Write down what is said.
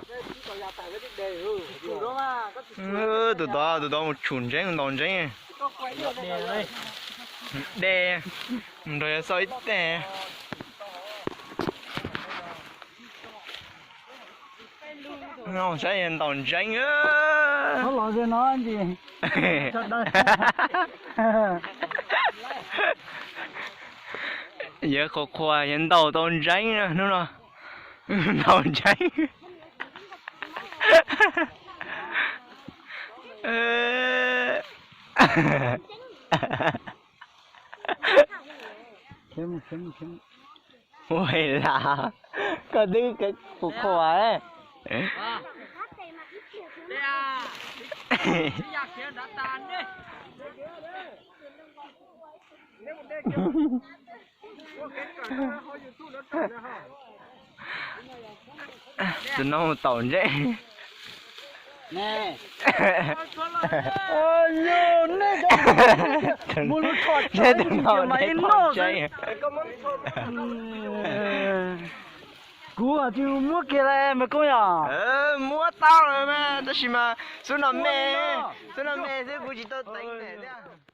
Tus tod, tus tod mus tshum ntseeb ntaus ntseeb. De, nrog yog xauj ib teg. Saib yog ntaus ntseeb. Yawg qhuas qhuas yawg ntaus tau ntseeb hnub no. Ntaus ntseeb. Ua li, koj twb qhuas qhuas. Tus no mus taus ntseeb. Tus no mus taus ntseeb. Kuv tsis muab kiag li me koob yom. Muab tau lawm mas, tab sis mas xub no me, xub no me xwb kuv tsis tau teev thiab.